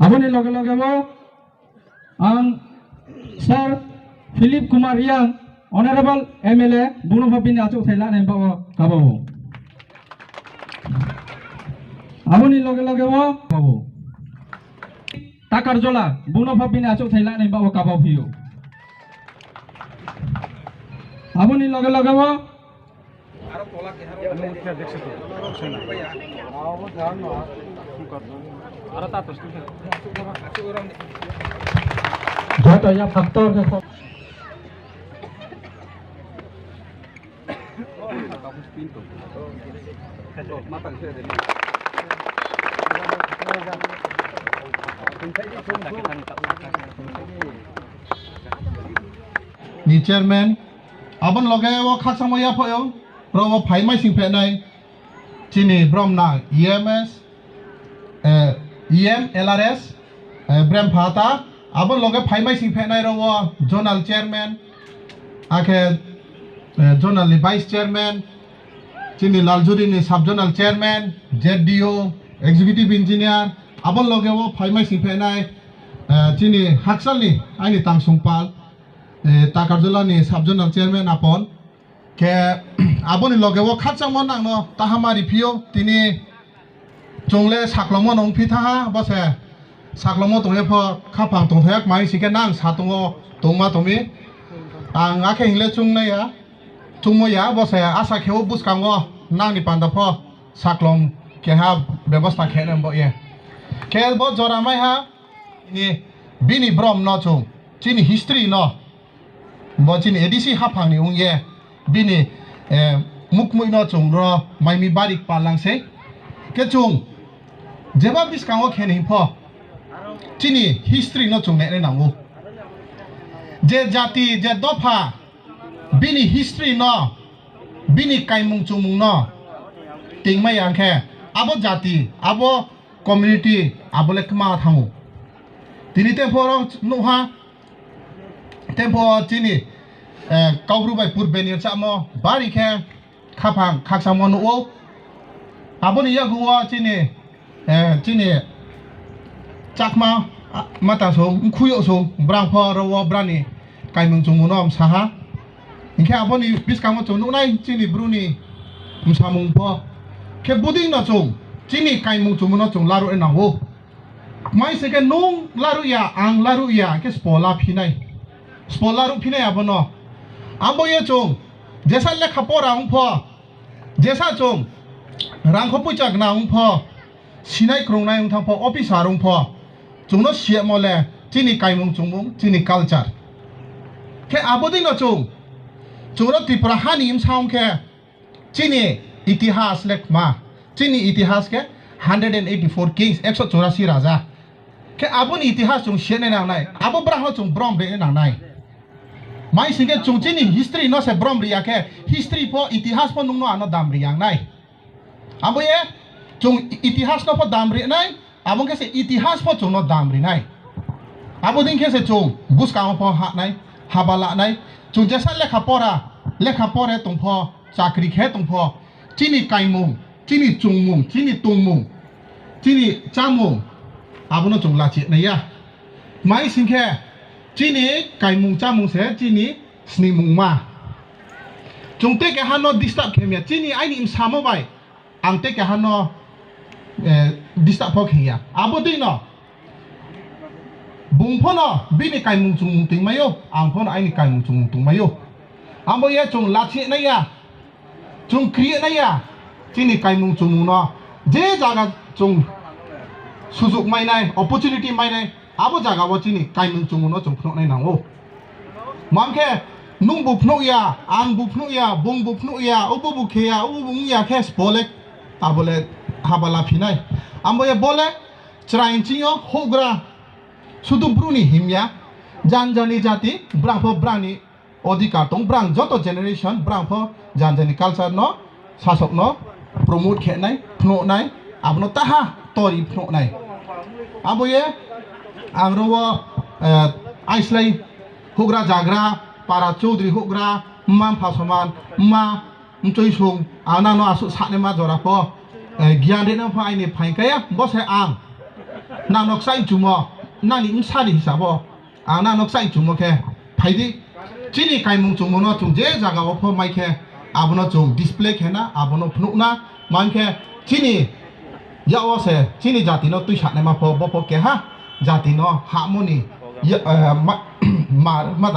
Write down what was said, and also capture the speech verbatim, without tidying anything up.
Abo ni loge loge wo ang Sir Philip Kumar Reang, Honorable M L A, bung no pho bini achouhthai lanai baoh wo kaba ou. Abo ni loge loge wo kaba ou. Takarjola, bung no pho bini achouhthai lanai baoh wo kaba phi ou. Abo ni loge loge wo Joto ya factor khe kho. Ni chairman, abo ni loge wo khakchangmo yaphaih ou, ro wo phai maising phehnai, chini bromna E M S, E M, L R S, brem phata, abo ni loge phai maising phehnai ro wo zonal chairman, akhe zonal ni vice chairman, chini Laljuri ni sub zonal chairman, Z D O, executive engineer, abo ni loge wo phai maising phehnai, chini hakchal ni aini tangsong pal, Takarjola ni sub zonal chairman Apon. Khe abo ni loge wo khakchangmo nang no taha ma riphi ou, tini chung le saklomo no ongphi thanng ha, bo se saklomo tong ye pho khaphang tongthai ya kma hing si khe nang sa tong wo tongma tong mi. Ang akhe hing le chung nai ya, chungmo ya, bo se asa khe ou buskang wo nang ni panda pho saklom keha bebosta khe nai bo ye. Khe bo jora mai ha, bini brom no chung, chini history no, bo chini A D C haphang ni ong ye, bini mukmui no chung ro mai mi bari kpal lang sei. Khe chung jeba buskang wo khe ni hing pho, chini history no chung nainai nang ou. Je jati, je dopha, bini history no, bini kaimung chungmung no tingmai ya khe, abo jati, abo community, abo le kma thanng ou. Tini tepho ro nuh ha, tepho chini Kaubru bai purbe ni rchamo bari khe khaphang khakchangmo nuh ou. Abo ni yakgu wo chini, chini Chakma, mata song, mkhui yo song, brang pho ro wo brang ni kaimung chungmung no msa ha. Hing khe abo ni buskang wo chung nuh nai chini Bru ni msamung pho. Khe bodei no chung, chini kaimung chungmung no chung laruh nai nang ou. Kmai se khe nung laruh ya, ang laruh ya, khe sbo la phi nai. Sbo laruh phi nai abo no. Abo ye chung, jesa lekha pora ong pho, jesa chung rangkho poicha gna ong pho, sinai krungnai ong thanng pho, officer ong pho, chung no siyamo le chini kaimung chungmung, chini culture. Khe abo dei no chung, chung no Tripura ha ni bsa ong khe, chini itihas le kma, chini itihas khe hundred and eighty-four kings, ekso churasi raja. Khe abo ni itihas chung siya nai nang nai, abo brang no chung brom ri nai nang nai. Mai sing khe chung chini history no se brom ri ya khe, history pho, itihas pho nung no ano dam ri yang nai. Abo ye chung itihas no pho dam ri nai, abo khe se itihas pho chung no dam ri nai. Abo dei khe se chung buskang wo pho hah nai, haba la nai. Chung jesa lekha pora, lekha pore tong pho, chakri khe tong pho, chini kaimung, chini chungmung, chini tongmung, chini chámung, abo no chung lachi nai ya. Mai sing khe, chini kaimung chámung se chini sningmungma. Chung te keha no disturb khe mi ya, chini aini bsamo bai ang te keha no disturb pho khe ya. Abo dei no bung pho no bini kaimung chungmung tongmai ou, ang pho no aini kaimung chungmung tongmai ou. Abo ye chung lachi nai ya, chung kri nai ya, chini kaimung chungmung no je zaga chung sujuk mai nai, opportunity mai nai, abo zaga wo chini kaimung chungmung no chung phnuh nai nang ou. Mang khe, nungbu phnuh ya, angbu phnuh ya, bungbu phnuh ya, ububu khe ya, ububu ong ya khe sbo le, abo le haba la phi nai. Abo ye bo le chrai nching yo houhgra, sudu Bru ni him ya, janja ni jati, brang pho brang ni odhikar tong, brang joto generation, brang pho janja ni culture no, sasok no promote khe nai, phnuh nai, abo no taha tori phnuh nai. Abo ye, ang ro wo, aislái houhgra zagra, para choudri houhgra, mma mpha soman, mma Mchoi sung, ang nang no asuh sanaima jora pho, gian ri no pho aini phaing kaya, bo se ang nang no kchaih chumo, nang ni bsa ni hisab wo ang nang no kchaih chumo khe, phai di. Chini kaimung chungmo no chung je zaga wo pho mai khe, abo no chung display khe na, abo no phnuh na, man khe chini yak wo se chini jati no tuisanaima pho, bo pho keha jati no hahmo ni, ma, ma,